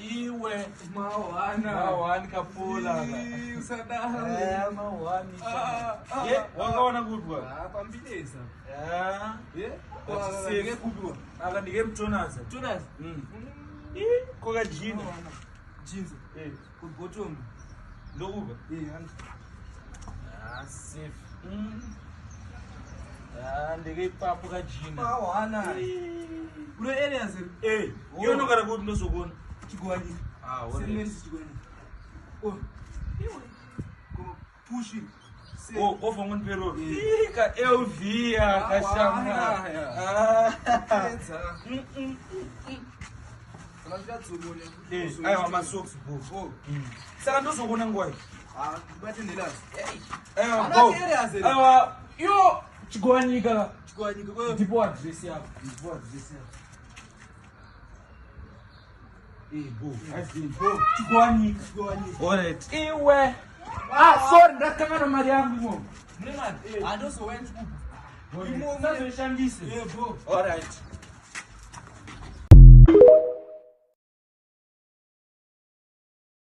Iwe. Mawana. Mawani kapola. Ii, usadaro. Eh, mawani. Ah, ah, Ye, ah. wakaona kuti wa? Ah, pambidesa. Ah. Ye? That's safe. Ndingekupiwa. Aka ndikemtonaza. Jonas. Mm. Ih, kokajina. Mawana. Jeans. Eh, Kubottom. ndokupa. Eh, hanzi. Ah, safe. Mm. Ah, ndikeipapo kajina. Mawana. Uno areas here? Eh, Oh. iwe unogara kuti ndozokona. Chigwani. Ah, St. Mary's Chigwani. Oh. Iwe. Go push it. Say. Oh, ofa ngoniperoro. Eh. Ih, ka LV ya kashamwa. Ah, Ah. Edza. Mm, mm. Kana zvikadzomona. Eh, aiwa masocks bo. Oh. Saka ndozokona nguwa iyi. Ah, ndibate nelazi. Aiwa, Ana go. areas here. Aiwa, iyo chigwanyika ka. Chigwani kwa. Ndipo address yako. Ndipo address yako. Eh, bo. Bo, chigwanyika. Chigwani. Alright. Iwe. Ah, sorry, ndakangana mari yangu imomo. Mune mari. Eh. Handozouya ndichikupa. Imomo. Sazoishandise. Eh, bro. Alright.